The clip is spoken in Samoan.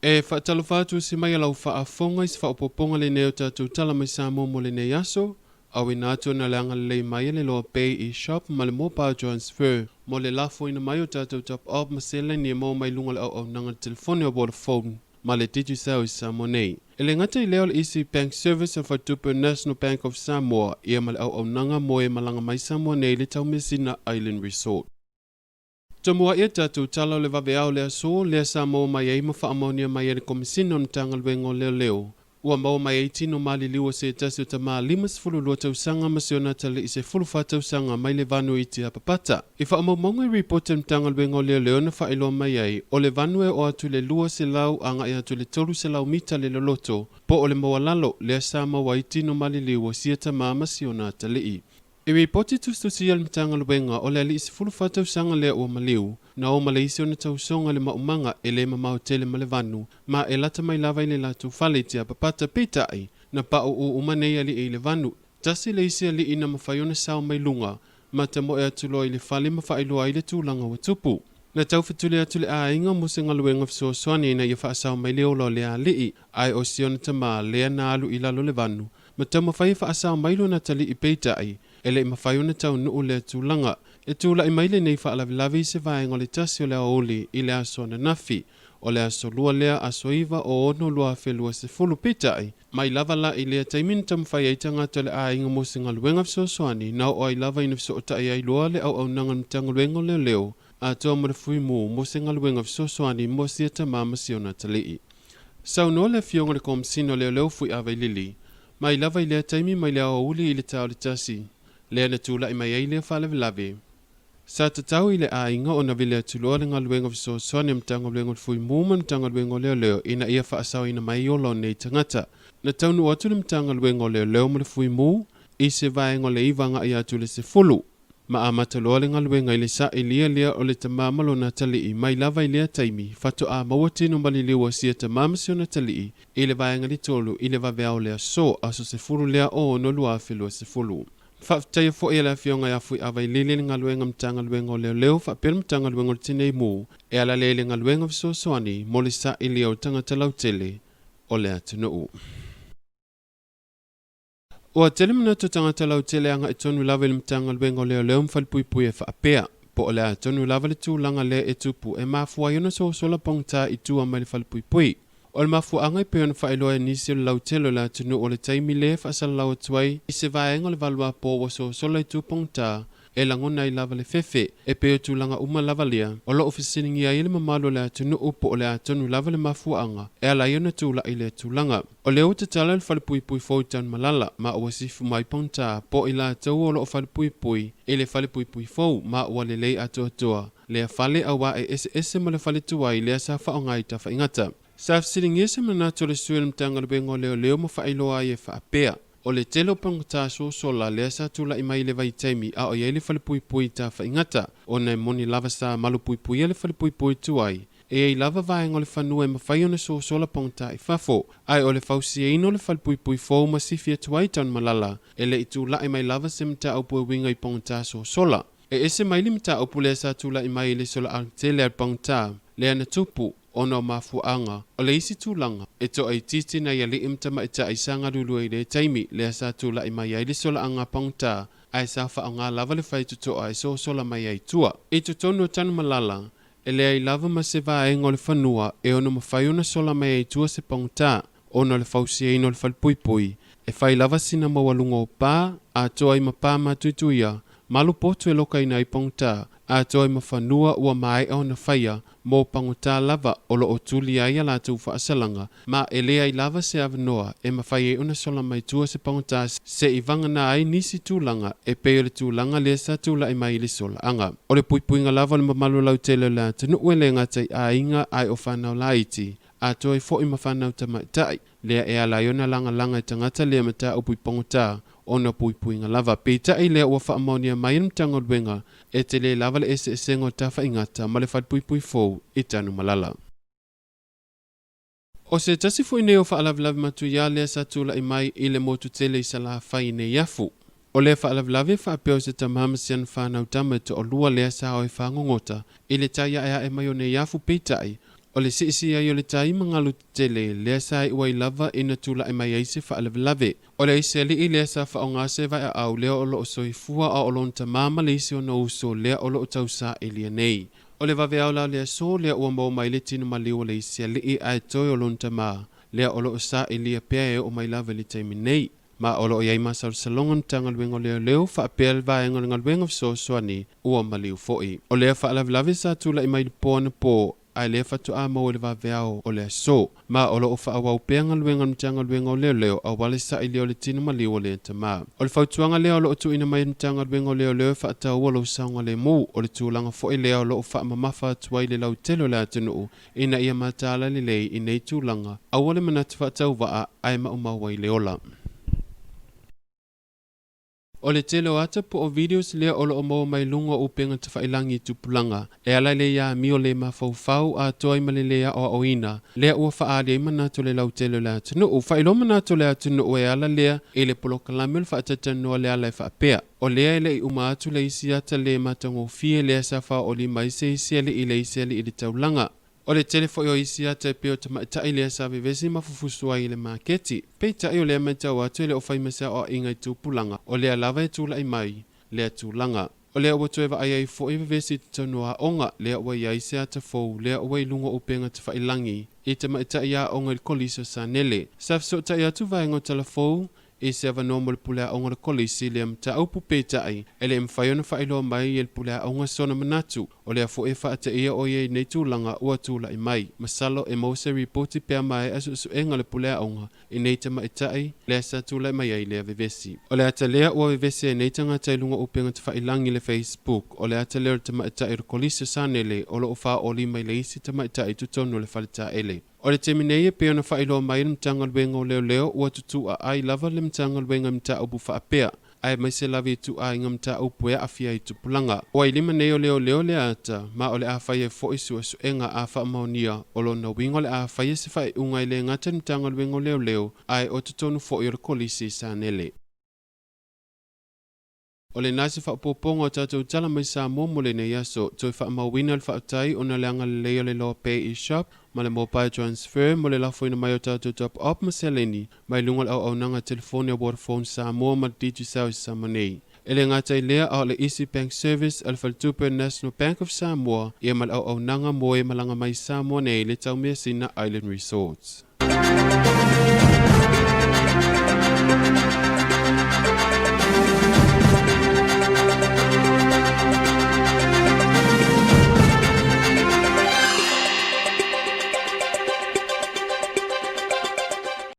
E faatalofa atu se mai a lau faafofoga i se faaopoopoga lenei o tatou Tala mai Samoa mo lenei aso. Auina atu ona le agalelei mai e le Loa Bay e-shop ma le Mobile Transfer mo le lafoina mai o tatou top up ma seleni e maua mai luga o le auaunaga telefoni o Vodafone ma le Digicel i Samoa nei. E le gata i lea o le Easy Bank Service a le Faletupe o National Bank of Samoa ia ma le auaunaga mo e malaga mai Samoa nei i le Taumeasina Island Resort. Tomua'i a tatou tala o le vaveao o le aso lea sa maua mai ai ma faamaonia mai e le Komesina o le Matagaluega o Leoleo. Ua maua mai ai tino maliliu o se tasi o tamā 52 tausaga ma si ona atalii 14 tausaga mai le vanu i Tiapapata. I faamaumauga i ripoti a le Matagaluega o Leoleo na faailoa mai ai, o le vanu e oo atu i le 200 agai atu i le 300 mita le loloto, po o le maualalo lea sa maua ai tino maliliu o sia tamā ma si ona atalii. I ripoti tusitusia a le Matagaluega o le alii 14 tausaga lea ua maliu, na o ma le isi ona tausoga i le maumaga e le mamao tele ma le vanu, ma e lata mai lava i le latou fale i Tiapapata. Peitai, na pauu uma nei alii i le vanu. Tasi le isi alii na mafai ona sao mai luga, ma tamoe atu loa i le fale ma faailoa ai le tulaga ua tupu. Na taufetuli atu le aiga mo se galuega fesoasoani ina ia faasao mai le ola o lea alii, ae o si ona tamā lea na alu i lalo le vanu, ma taumafai e faasao mai lona atalii peitai, e le i mafai ona taunuu lea tulaga. E tulai mai lenei faalavelave i se vaega o le tasi o le aoauli i le aso ananafi, o le aso lua lea aso 9 o 6 2020 peitai, mai lava la i lea taimi na taumafai ai tagata o le aiga mo se galuega fesoasoani na oo ai lava ina fesootai ai loa le auaunaga a le Matagaluega o Leoleo atoa ma le Fuimu mo se galuega fesoasoani mo sia tama ma si ona atalii. Saunoa le Afioga i le Komesina o Leoleo Fui'a Vailili, mai lava i lea taimi mai le aoauli i le ta o le tasi, lea na tulai mai ai lea faalavelave. Sa tatau i le aiga ona vili atu loa le galuega fesoasoani a Matagaluega o le Fuimu ma le Matagaluega o Leoleo ina ia faasaoina mai ola o nei tagata. Na taunuu atu le Matagaluega o Leoleo ma le Fuimu i se vaega o le iva agai atu i le sefulu. Ma amata loa le galuega i le sailia lea o le tamā ma lona atalii mai lava i lea taimi, faatoa maua tino maliliu a sia tamā ma si ona atalii i le vaega litolu i le vaveao o le aso, aso 10 lea o 6 2020. Faafetaia foi e le Afioga ia Fuiavailili le galuega Matagaluega o Leoleo faapea le Matagaluega o le Tinei Mu e ala lea i le galuega fesoasoani mo le sailia o tagata lautele o le atunuu. Ua tele manatu o tagata lautele agai tonu lava i le Matagaluega o Leoleo ma Falepuipui e faapea, po o le a tonu lava le tulaga lea e tupu e mafua ai ona sosola pogata i tua mai le falepuipui. O le mafuaaga e pei ona faailoa e nisi o le lautele o le atunuu o le taimi lea e faasalalau atu ai i se vaega o le valuapo ua sosola i tu pogata e lagona ai lava le fefe, e pei o tulaga uma lava lea o lo o fesiligia ai e le mamalu o le atunuu po o le a tonu lava le mafuaaga e ala ai ona tulai lea tulaga. O lea ua tatala le falepuipui fou i Tanumalala ma ua sifu mai pogata po i latou o lo o falepuipui i le falepuipui fou ma ua lelei atoatoa lea fale auā e eseese ma le fale tuai lea sa faaaoga i Tafaigata. Sa fesiligia se manatu o le sui o le Matagaluega o Leoleo ma faailoa ai e faapea, O le tele o pogata sosola lea sa tulai mai i le vaitaimi a o i ai le falepuipui i Tafaigata, ona e moni lava sa malupuipuia le falepuipui tuai, e i ai lava vaega o le fanua e mafai ona sosola pogata i fafo, ae o le fausiaina o le falepuipui fou ma sifi atu ai Tanumalala, e le i tulai mai lava se mataupu e uiga i pogata sosola. E ese mai le mataupu lea sa tulai mai i le solaaga tele a le pogata lea na tupu, ona o mafuaaga o le isi tulaga e toaitiiti nai alii ma tamaitai sa galulue i lea taimi lea sa tulai mai ai le solaaga pogata ae sa faaaoga lava le faitotoa e sosola mai ai tua. I totonu o Tanumalala, e leai lava ma se vaega o le fanua e ono mafai ona sola mai ai tua se pogata ona o le fausiaina o le falepuipui, e fai lava sina maualuga o pa, atoa ai ma pa matuituia, malu potu e lokaina ai pagota, atoa ai ma fanua ua maea ona faia mo pagota lava o lo o tuli ai a latou faasalaga, ma e leai lava se avanoa e mafai ai ona sola mai tua se pagota se i vagana ai nisi tulaga e pei o le tulaga lea sa tulai mai i le solaaga. O le puipuiga lava o le mamalu lautele o le atunuu e le gata i aiga ae o fanau laiti, atoa ai foi ma fanau tamaitai, lea e ala ai ona lagalaga e tagata lea mataupu i pogata ona o puipuiga lava. Peitai lea ua faamaonia mai e le Matagaluega, e tele lava le eseesega o tafaigata ma le falepuipui fou i Tanumalala. O se tasi foi nei o faalavelave matuia lea sa tulai mai i le motu tele i Salafai i nei afu. O lea faalavelave faapea o se tamā ma si ana fanau tama e toalua lea sa o e fagogota i le tai aeae mai o nei afu peitai. O le siisii ai o le tai ma galu tetele, lea sa iu ai lava ina tulai mai ai se faalavelave. O le isi alii lea sa faaaoga se vaeaau lea o lo o soifua a o lona tama ma le isi ona uso lea o lo o tausaili nei. O le vaveao la o le aso lea ua maua mai le tino maliu o le isi alii ae toe o lona tama lea o lo o sailia pea e oo mai lava i le taimi nei. Ma o lo o i ai masalosaloga le Matagaluega o Leoleo faapea le Vaega o le Galuega Fesoasoani ua maliu foi. O lea faalavelave sa tulai mai i le po anapo ae lea faatoa maua i le vaveao o le aso. Ma o lo o faaauau pea galuega a le Matagaluega o Leoleo aua le sailia o le tino maliu o lea tama. O le fautuaga lea o lo o tuuina mai e le Matagaluega o Leoleo e faataua lou saogalemu, o le tulaga foi lea o lo o faamamafa atu ai le lautele o le atunuu ina ia mataala lelei i nei tulaga, aua le manatu faatauvaa ae maumau ai le ola. O le tele o ata po o videos lea o lo o maua mai luga o upega tafailagi i tupulaga, e ala i le amio le mafaufau atoa ai ma le lē aoaoina, lea ua faaali ai manatu o le lautele o le atunuu. Faailoa manatu o le atunuu e ala lea i le polokalame o le faatalatalanoa le ala e faapea, o lea e le i uma atu le isi ata lē matagofie lea sa faaoolima ai se isi alii i le isi alii i le taulaga. O le tele foi o isi ata e pei o tamaitai lea sa vevesi ma fufusu ai i le maketi. Peitai o lea matau atu e le o fai ma se aoaiga i tupulaga, o lea lava e tulai mai lea tulaga. O lea ua toe vaai ai foi vevesi i totonu o aoga, lea ua i ai se ata fou, lea ua i luga o upega tafailagi i tamaitai aoga i le Kolisi o Sanele. Sa fesootai atu vaega o Talafou i se avanoa mo le pule aoga o le Kolisi i lea mataupu, peitai e le i mafai ona faailoa mai e le pule aoga sona manatu. O lea foi e faateia o ia i nei tulaga ua tulai mai. Masalo e maua se ripoti pe a maea suesuega a le pule aoga i nei tamaitai lea sa tulai mai ai lea vevesi. O le ata lea ua vevesi ai nei tagata i luga o upega tafailagi i le Facebook, o le ata lea o le tamaitai o le Kolisi o Sanele o lo o faaoolima i le isi tamaitai i totonu o le faletaele. O le taimi nei e pei ona faailoa mai e le Matagaluega o Leoleo ua tutuaai lava le Matagaluega i mataupu faapea, aemaise lava i ituaiga mataupu e aafia ai tupulaga. Ua i lima nei o leoleo lea ata, ma o le a fai ai foi suesuega a faamaonia, o lona uiga o le a faia se faaiuga e le gata i le Matagaluega o Leoleo, ae o totonu foi o le Kolisi i Sanele. O lena se faaopoopoga o tatou tala mai Samoa mo lenei aso. Toe faamauina le faafetai ona le agalelei o le Loa Pay eShop ma le Mobile Transfer mo le lafoina mai o tatou top up ma seleni mai luga o le auaunaga telefoni a Vodafone Samoa ma le Digicel i Samoa nei. E le gata i lea, a o le Easy Bank Service a le Faletupe National Bank of Samoa ia ma le auaunaga mo e malaga mai i Samoa nei i le Taumeasina Island Resorts.